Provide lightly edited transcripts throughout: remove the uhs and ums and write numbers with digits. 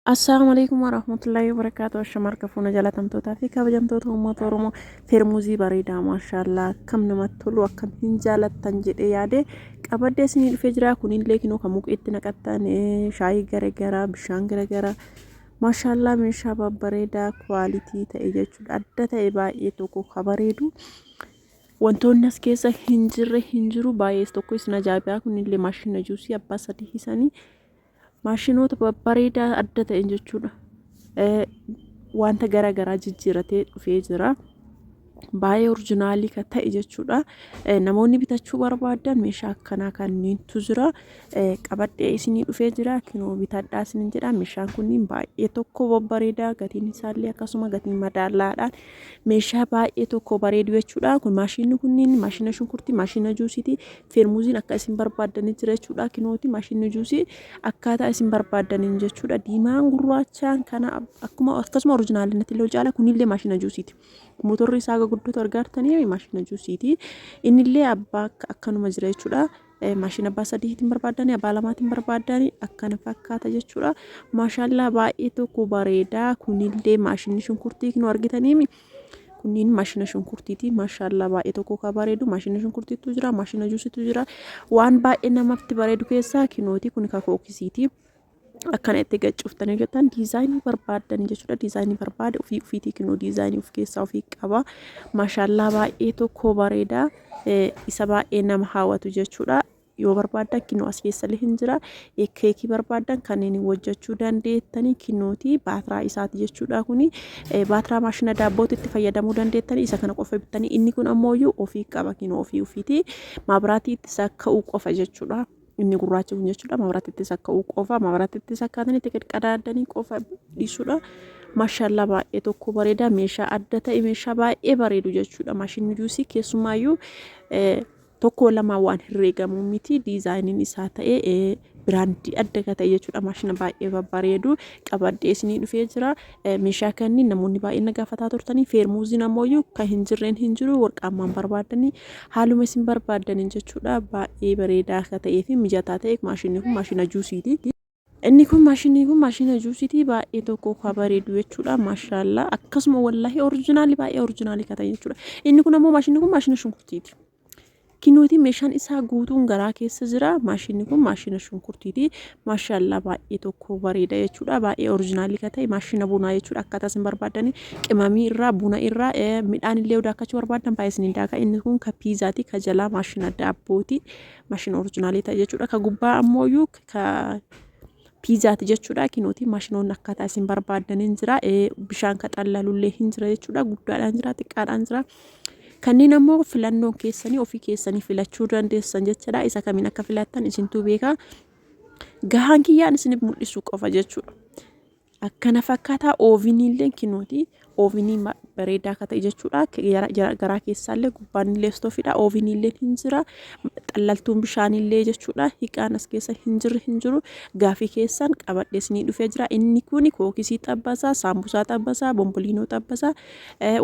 Assalaamu alaikum warahmatullahi wabarakaatu. Ashama harka fuuna jaalatamtootaa fi kabajamtoota uummata Oromoo feermuzii bareedaa maashaallaa akkam namatti tolu akkam hin jaalattan jedhee yaade qabadee isinii dhufee jira. Kunillee kinoo kan muqeetti naqattan shaayii garagaraa bishaan garagaraa maashaallaa meeshaa babbareedaa kwaalitii ta'e jechuudha. Adda ta'e baay'ee tokko ka bareedu. Wantoonni as keessa hin jirre hin jiru baay'ee tokko isin ajaa'ibaa kunillee maashina juusii abbaa sadii hisanii Maashinoota babbareedaa adda ta'een jechuudha. Wanta gara garaa jijjiiratee dhufee jira. Baay'ee orjinaalii kan ta'e jechuudha. Namoonni bitachuu barbaadan meeshaa akkanaa kanneentu jira. Qabadhee isinii dhufee jira. Kinoo bitadhaa isinin jedha. Meeshaan kunniin baay'ee tokko babbareedaa gatiin isaallee akkasuma gatiin madaalaadhaan meeshaa baay'ee tokko bareedu jechuudha. Kun maashinni kunniin maashina shunkurtii, maashina juusiiti. Feermuuziin akka isin barbaaddanii jira jechuudha. Kinooti maashinni juusii akkaataa isin barbaaddaniin jechuudha. Diimaan gurraachaan kana akkuma akkasuma orijinaalinatti illee caala kunillee maashina juusiiti. Motorri isaa gurguddootu argaartanii maashina juusiiti. Innillee abbaa akkanuma jira jechuudha. Maashina abbaa sadiitiin barbaaddanii abbaa lamaatiin barbaaddanii akkana fakkaata jechuudha. Maashaallaa baay'ee tokko bareedaa kunillee maashinni shunkurtii nu argitaniimi. Kunniin maashina shunkurtiiti. Maashaallaa baay'ee tokko ka bareedu maashina shunkurtiitu jira maashina juusitu jira. Waan baay'ee namatti bareedu keessaa kinooti kun ka kookisiiti. Akkana itti gaccuuftanii hojjetan diizaayinii barbaaddan jechuudha. Diizaayinii barbaade ofii ofiitii kinoo diizaayinii of keessaa ofii qaba. Maashaallaa baay'ee tokko bareeda. Isa baay'ee nama hawwatu jechuudha. Yoo barbaaddan kinoo as keessallee hin jira. Keekii barbaaddan kanneen hojjechuu dandeettanii kinooti baatiraa isaati jechuudha kuni. Baatiraa maashina daabbootti itti fayyadamuu dandeettanii isa kana qofa bittanii inni kun ammoo ofii qaba kinoo ofii ofiiti. Maabiraatii itti sakka'uu qofa jechuudha. Inni gurraachi kun jechuudha maabiraatii itti sakka'uu qofa maabiraatii itti sakkaatanii itti qadaadanii qofa dhiisuudha. Maashaallaa baay'ee tokko bareeda meeshaa adda ta'e meeshaa baay'ee bareedu jechuudha. Maashinni juusii keessumaayyuu tokko lamaa waan herreegamu miti diizaayiniin isaa ta'e biraandii adda ka ta'e jechuudha maashina baay'ee babbareedu qabadhee isinii dhufee jira meeshaa kanni namoonni baay'een na gaafataa turtanii feermuuziin ammoo kan hin jirreen hin jiru warqaammaan barbaadanii haaluma isin barbaadaniin jechuudha baay'ee bareedaa akka ta'ee fi mijataa ta'e maashinni kun maashina juusiiti. Inni kun maashinni kun maashina juusiitii baay'ee tokko ka bareedu jechuudha maashaallaa akkasuma wallaahi orijinaalii baay'ee orijinaalii ka ta'e jechuudha inni kun ammoo maashinni kun maashina shunkurtiiti kinootii meeshaan isaa guutuun garaa keessa jira maashinni kun maashina shunkurtiiti maashaallaa baay'ee tokko bareeda jechuudha baay'ee orijinaalii ka ta'e maashina bunaa jechuudha akkaataa isin barbaadani qimamii irraa buna irraa midhaan illee daakachuu barbaadan baay'ee isin daaka inni kun ka piizaati ka jalaa maashina daabbooti maashina orijinaalii ta'e jechuudha ka gubbaa ammoo ka piizaati jechuudha. Kinooti maashinoonni akkaataa isin barbaaddaniin jira. Bishaan ka xallalullee hin jira jechuudha. Guddaadhaan jira, xiqqaadhaan jira. Kanneen ammoo filannoon keessanii ofii keessanii filachuu dandeessan jechuudha. Isa kamiin akka filattan isintuu beeka. Gahaan kiyyaan isiniif mul'isuu qofa jechuudha. Akkana fakkaataa ooviniillee kinooti. Oovinii bareedaa akka ta'e jechuudha. Garaa keessaallee gubbaanillee istoofiidha. Ooviniillee hin jira. Xallaltuun bishaanillee jechuudha. Hiqaan as keessa hin jirre hin jiru. Gaafii keessan qabadhee isinii dhufee jira. Inni kun kookisii xabbasaa, saambusaa xabbasaa, bomboliinoo xabbasaa,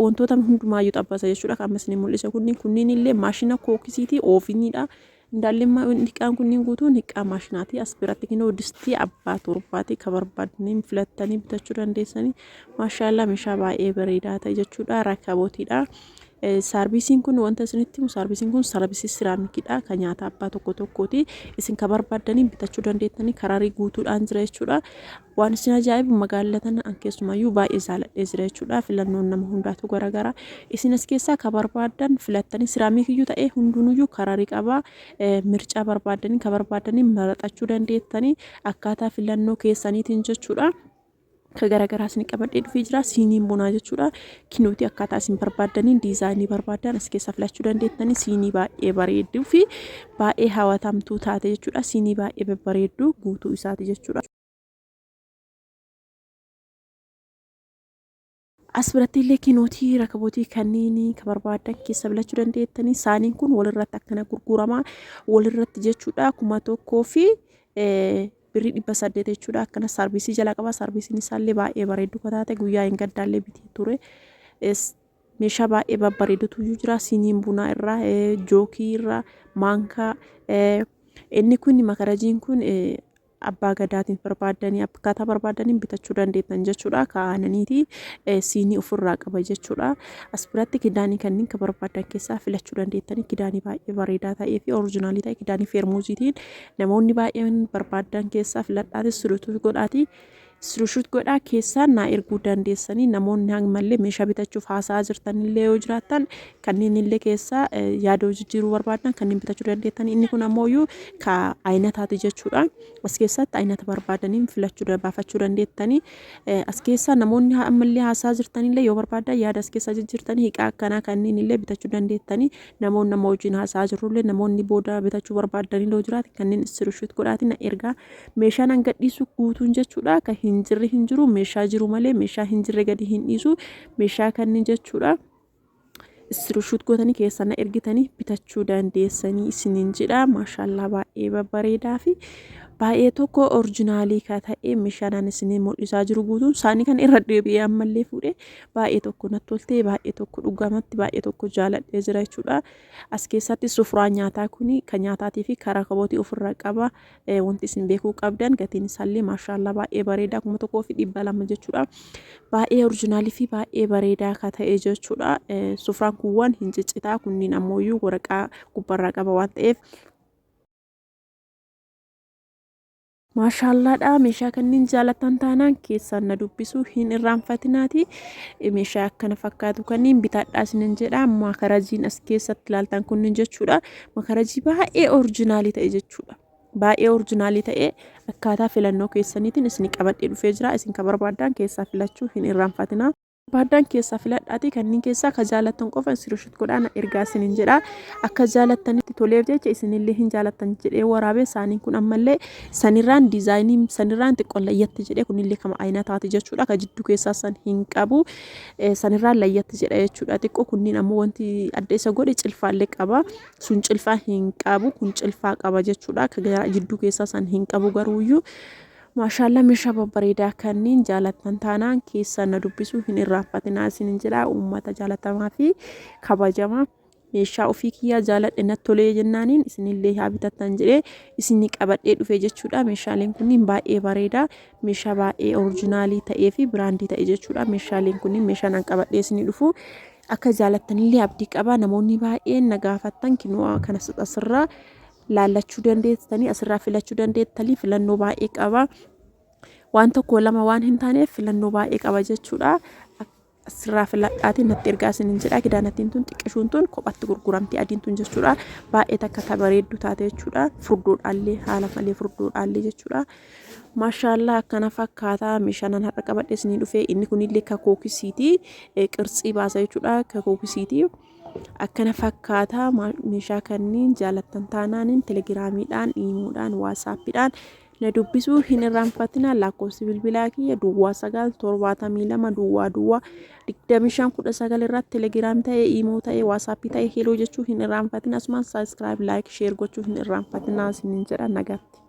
wantoota hundumaayyuu xabbasa jechuudha. Kan amma isinii mul'ise kunniin kunniin illee maashina kookisiiti. Ooviniidha. Indaallimmaa hiqqaan kunniin guutuun hiqqaa maashinaati. As biratti kinoo distii abbaa torbaati ka barbaadanii filattanii bitachuu dandeessanii. Maashaallaa meeshaa baay'ee bareedaa ta'e jechuudha. Rakabootiidha. Saarbiisiin kun wanta isinitti himu saarbiisiin kun saarbiisii siraamikiidha. Kan nyaata abbaa tokko tokkooti. Isin ka barbaaddanii bitachuu dandeettanii karaarii guutuudhaan jira jechuudha. Waan isin ajaa'ibu magaala tana an keessumayyuu baay'ee jaaladhee jira jechuudha. Filannoon nama hundaatu garagara. Isin as keessaa ka barbaaddan filattanii siraamikiyyuu ta'ee hundunuyyuu kararii qaba. Mircaa barbaaddanii ka barbaaddanii maraxachuu dandeettanii akkaataa filannoo keessaniitiin jechuudha. Ka garagaraa isin qabadhee dhufee jira. Siiniin bunaa jechuudha. Kinootii akkaataa isin barbaaddaniin diizaayinii barbaaddan as keessaa filachuu dandeettanii siinii baay'ee bareedduu fi baay'ee hawatamtuu taate jechuudha. Siinii baay'ee babbareedduu guutuu isaati jechuudha. As biratti illee kinootii rakabootii kanneen ka barbaaddan keessa filachuu dandeettanii saaniin kun walirratti akkana gurgurama walirratti jechuudha 1000 fi birrii 800 jechuudha akkana saarvisii jala qaba saarvisiin isaallee baay'ee bareeddu ka taate guyyaa hin gaddaallee bitee ture meeshaa baay'ee babbareedutu iyyuu jira siiniin bunaa irraa jookii irraa maankaa inni kun makarajiin kun abbaa gadaatiin barbaaddanii akkaataa barbaaddaniin bitachuu dandeettan jechuudha. Ka aananiiti siinii ofirraa qaba jechuudha. As biratti kidaanii kanneen ka barbaadan keessaa filachuu dandeettanii kidaanii baay'ee bareedaa ta'ee fi orijinaalii ta'e kidaanii feermuuziitiin namoonni baay'een barbaadan keessaa filadhaati sulutuu godhaati. Sirushuut godhaa keessaan naa erguu dandeessanii namoonni hangmallee meeshaa bitachuuf haasa'aa jirtanillee yoo jiraattan kanneen illee keessaa yaada jijjiiruu barbaadan kanneen bitachuu dandeettanii inni kun ammoo ka aynataati jechuudha. As keessatti aynata barbaadaniin filachuu baafachuu dandeettanii as keessaa namoonni ammallee haasa'aa jirtanillee yoo barbaadan yaada as keessaa jijjiirtanii hiiqaa akkanaa kanneen illee bitachuu dandeettanii namoonni nama wajjin haasa'aa jirrullee namoonni booda bitachuu barbaadanillee yoo jiraate kanneen sirushuut godhaatiin ergaa Meeshaan an gadhiisu guutuun jechuudha kan hin jirre hin jiru meeshaa jiru malee meeshaa hin jirre gadi hin dhiisu meeshaa kannin jechuudha. Istirishuut gootanii keessa na ergitanii bitachuu dandeessanii isiniin jedha. Maashaallaa baay'ee babbareedaa fi baay'ee tokko orijinaalii ka ta'e meeshaan an isinii mul'isaa jiru guutuun isaanii kan irra deebi'ee ammallee fuudhee baay'ee tokko natti toltee baay'ee tokko dhugamatti baay'ee tokko jaaladhee jira jechuudha. As keessatti sufraan nyaataa kun kan nyaataatii fi karaa kabootii ofirraa qaba. Wanti isin beekuu qabdan gatiin isaallee maashaallaa baay'ee bareedaa 1200 jechuudha. Baay'ee orijinaalii fi baay'ee bareedaa ka ta'e jechuudha. Sufraan kuuwwan hin ciccitaa kunniin ammoo waraqaa gubbarraa qaba waan ta'eef. Maashaallaadha meeshaa kanneen jaalatan taanaan keessaan na dubbisuu hin irraanfatinaati. Meeshaa akkana fakkaatu kanneen bitadhaa isinin jedha. Makarajiin as keessatti ilaaltan kunniin jechuudha. Makarajii baay'ee orijinaalii ta'e jechuudha. Baay'ee orijinaalii ta'e akkaataa filannoo keessaniitiin isin qabadhee dhufee jira. Isin ka barbaaddan keessaa filachuu hin irraanfatinaa. Barbaaddaan keessaa filadhaatii kanneen keessaa ka jaalattan qofa iskiriinshot godhaa na ergaa isinin jedha. Akka jaalattanitti toleef jecha isinillee hin jaalattan jedhee waraabee saaniin kun ammallee sanirraan diizaayinii sanirraan xiqqoo layyatti jedhee kunillee kama ayinataati jechuudha. Ka jidduu keessaa san hin qabu sanirraan layyatti jedha jechuudha. Xiqqoo kunniin ammoo wanti adda isa godhe cilfaallee qaba. Sun cilfaa hin qabu kun cilfaa qaba jechuudha. Ka jidduu keessaa san hin qabu garuuyyuu. Maashaallaa meeshaa babbareedaa kanniin jaalattan taanaan keessaan na dubbisuu hin irraanfatinaa isinin jedha uummata jaalatamaa fi kabajamaa meeshaa ofii kiyyaa jaaladhe natti tolee jennaaniin isinillee haa bitattan jedhee isinii qabadhee dhufe jechuudha. Meeshaaleen kunniin baay'ee bareeda meeshaa baay'ee orijinaalii ta'ee fi biraandii ta'e jechuudha. Meeshaaleen kunniin meeshaan an qabadhee isinii dhufu akka jaalattanillee abdii qaba. Namoonni baay'een na gaafattan kinoo kana asirraa laallachuu dandeettanii asirraa filachuu dandeettanii filannoo baay'ee qaba. Waan tokko lama waan hin taaneef filannoo baay'ee qaba jechuudha. Asirraa filadhaatiin natti ergaa isinin jedha. Kidaanattiin tun xiqqishuun tun kophatti gurguramti adiin tun jechuudha. Baay'ee takka ta bareeddu taate jechuudha. Furdoodhaallee haala malee furdoodhaallee jechuudha. Maashaallaa akkana fakkaata meeshaan an har'a qabadhe isinii dhufe inni kunillee kakookisiiti qirtsii baasa jechuudha kakookisiiti. Akkana fakkaata meeshaa kanniin jaalattan taanaaniin telegiraamiidhaan, iimoodhaan, waasaappiidhaan na dubbisuu hin irraanfatinaa. Lakkoofsi bilbilaa kiyya duwwaa 9 72 duwwaa duwwaa 25 19 irratti telegiraam ta'e, iimoo ta'e, waasaappii ta'e heloo jechuu hin irraanfatina. Asumaan sabiskiraayib, laayik, sheer gochuu hin irraanfatinaa isiniin jedha nagaatti.